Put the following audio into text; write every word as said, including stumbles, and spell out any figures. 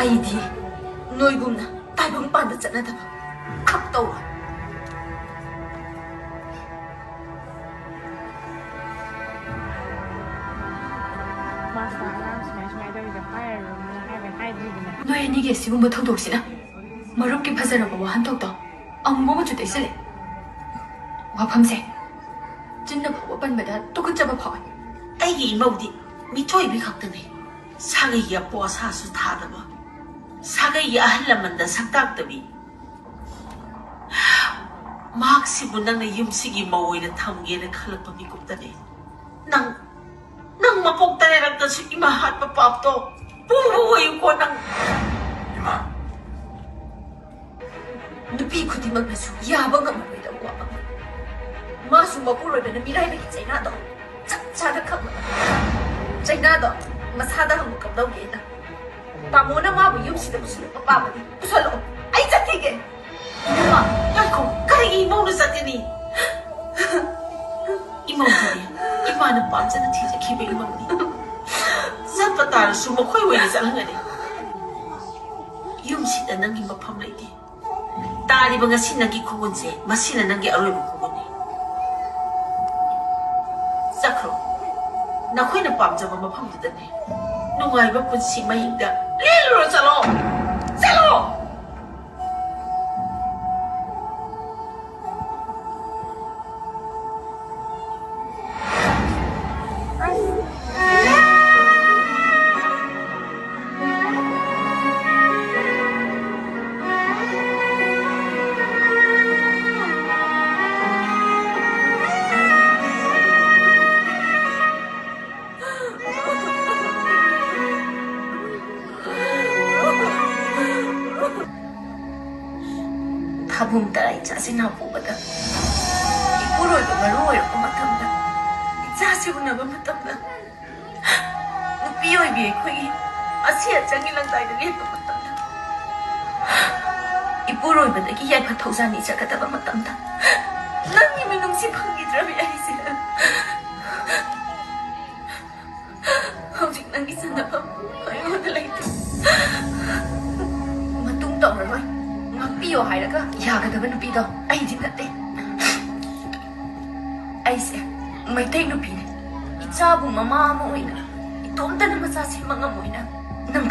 ꯑꯩꯗꯤ ꯅꯣꯏꯒꯨꯝꯅ ꯇꯥꯏꯕꯪꯄꯥꯟꯗ ꯆꯠꯅꯗꯕ ꯈꯛ ꯇꯧꯔꯣꯏ꯫ ꯃꯥꯁꯇꯔ ꯑꯉꯥꯡ ꯁꯨꯃꯥꯏ ꯁꯨꯃꯥꯏ ꯇꯧꯔꯤꯗꯣ ꯍꯥꯏꯔꯨꯔꯣ ꯍꯥꯏꯕ ꯍꯥꯏꯗ꯭ꯔꯤꯕꯅꯦ꯫ ꯅꯣꯏ ꯑꯅꯤꯒꯤ ꯑꯁꯤꯒꯨꯝꯕ ꯊꯧꯗꯣꯛꯁꯤꯅ ꯃꯔꯨꯞꯀꯤ ꯐꯖꯔꯕ ꯋꯥꯍꯟꯊꯣꯛꯇꯣ ꯑꯃꯨꯕ ꯃꯆꯨ ꯇꯩꯁꯜꯂꯦ꯫ ꯋꯥꯐꯝꯁꯦ ꯆꯤꯟꯅ ꯐꯥꯎꯕ ꯄꯟꯕꯗ ꯇꯨꯀꯠꯆꯕ ꯐꯥꯎꯏ꯫ ꯑꯩꯒꯤ ꯏꯃꯧꯗꯤ ꯃꯤꯊꯣꯏꯕꯤ ꯈꯛꯇꯅꯤ꯫ ꯁꯥꯒꯩꯒꯤ ꯑꯄꯣ ꯑꯁꯥꯁꯨ ꯊꯥꯗꯕ, ꯁꯥꯒꯩꯒꯤ ꯑꯍꯜ ꯂꯃꯟꯗ ꯁꯛꯇꯥꯛꯇꯕꯤ꯫ ꯃꯍꯥꯛꯁꯤꯕꯨ ꯅꯪꯅ ꯌꯨꯝꯁꯤꯒꯤ ꯃꯧ ꯑꯣꯏꯅ ꯊꯝꯒꯦꯅ ꯈꯜꯂꯛꯄ ꯃꯤꯀꯨꯞꯇꯅꯤ꯫ ꯅꯪ, ꯅꯪ ꯃꯄꯣꯛꯇ ꯂꯩꯔꯛꯇꯁꯨ ꯏꯃꯥ ꯍꯥꯠꯄ ꯄꯥꯞꯇꯣ ꯄꯨꯕ ꯑꯣꯏꯌꯨꯀꯣ ꯅꯪ꯫ ꯏꯃꯥ꯫ ꯅꯨꯄꯤ ꯈꯨꯗꯤꯡꯃꯛꯅꯁꯨ ꯌꯥꯕ ꯉꯝꯃꯔꯣꯏꯗꯕ ꯋꯥꯐꯝ꯫ ꯃꯥꯁꯨ ꯃꯄꯨꯔꯣꯏꯕꯅ ꯃꯤꯔꯥꯏꯕꯒꯤ ꯆꯩꯅꯥꯗꯣ ꯆꯞ ꯆꯥꯅ ꯈꯪꯕ꯫ ꯆꯩꯅꯥꯗꯣ ꯃꯁꯥꯗ ꯑꯃꯨꯛ ꯀꯝꯗꯧꯒꯦꯅ꯫ ꯇꯥꯃꯣꯅ ꯃꯥꯕꯨ ꯌꯨꯝꯁꯤꯗ ꯄꯨꯁꯤꯜꯂꯛꯄ ꯄꯥꯝꯃꯗꯤ ꯄꯨꯁꯜꯂꯛꯑꯣ꯫ ꯑꯩ ꯆꯠꯈꯤꯒꯦ꯫ ꯏꯃꯥ, ꯉꯥꯏꯈꯣ꯫ ꯀꯔꯤꯒꯤ ꯏꯃꯧꯅ ꯆꯠꯀꯅꯤ? ꯏꯃꯧꯗꯨꯗꯤ ꯏꯃꯥꯅ ꯄꯥꯝꯖꯅ ꯊꯤꯖꯈꯤꯕ ꯏꯃꯧꯅꯤ꯫ ꯆꯠꯄ ꯇꯥꯔꯁꯨ ꯃꯈꯣꯏ ꯑꯣꯏꯅ ꯆꯠꯍꯟꯒꯅꯤ꯫ ꯌꯨꯝꯁꯤꯗ ꯅꯪꯒꯤ ꯃꯐꯝ ꯂꯩꯇꯦ꯫ ꯇꯥꯔꯤꯕ ꯉꯁꯤ ꯅꯪꯒꯤ ꯈꯨꯒꯨꯟꯁꯦ, ꯃꯁꯤꯅ ꯅꯪꯒꯤ ꯑꯔꯣꯏꯕ ꯈꯨꯒꯨꯟꯅꯤ꯫ ꯆꯠꯈ꯭ꯔꯣ꯫ ꯅꯈꯣꯏꯅ ꯄꯥꯝꯖꯕ ꯃꯐꯝꯗꯨꯗꯅꯦ ꯅꯨꯡꯉꯥꯏꯕ ꯄꯨꯟꯁꯤ ꯃꯍꯤꯡꯗ ꯂꯦꯜꯂꯨꯔꯣ꯫ ꯆꯠꯂꯣ꯫ ꯆꯠꯂꯣ꯫ ꯊꯥꯕꯨꯝ ꯇꯔꯥ ꯏꯆꯥꯁꯤꯡ ꯄꯨꯕꯗ, ꯏꯄꯨꯔꯣꯏꯕ ꯃꯔꯨ ꯑꯣꯏꯔꯛꯄ ꯃꯇꯝꯗ, ꯏꯆꯥꯁꯤ ꯎꯅꯕ ꯃꯇꯝꯗ, ꯅꯨꯄꯤ ꯑꯣꯏꯕꯤ ꯑꯩꯈꯣꯏꯒꯤ ꯑꯁꯤ ꯑꯆꯪꯒꯤ ꯂꯪꯗꯥꯏꯗ ꯂꯦꯞꯄ ꯃꯇꯝꯗ, ꯏꯄꯨꯔꯣꯏꯕꯗꯒꯤ ꯌꯥꯏꯐ ꯊꯧꯖꯥꯟ ꯅꯤꯖꯒꯗꯕ ꯃꯇꯝꯗ ꯅꯪꯒꯤ ꯃꯤꯅꯨꯡꯁꯤ ꯐꯪꯈꯤꯗ꯭ꯔꯕꯤ ꯑꯩꯁꯦ꯫ ꯍꯧꯖꯤꯛ ꯅꯪꯒꯤ ꯆꯟꯅꯐꯝ ꯑꯩꯉꯣꯟꯗ ꯂꯩꯇꯦ꯫ ꯃꯇꯨꯡ ꯇꯧꯔꯔꯣꯏ꯫ ꯉꯥꯛꯄꯤꯌꯣ ꯍꯥꯏꯔꯒ ꯌꯥꯒꯗꯕ ꯅꯨꯄꯤꯗꯣ ꯑꯩꯗꯤ ꯅꯠꯇꯦ꯫ ꯑꯩꯁꯦ ꯃꯩꯇꯩ ꯅꯨꯄꯤꯅꯦ꯫ ꯏꯆꯥꯕꯨ ꯃꯃꯥ ꯑꯃ ꯑꯣꯏꯅ ꯏꯇꯣꯝꯇꯅ ꯃꯆꯥ ꯁꯦꯝꯕ ꯉꯝꯃꯣꯏꯅ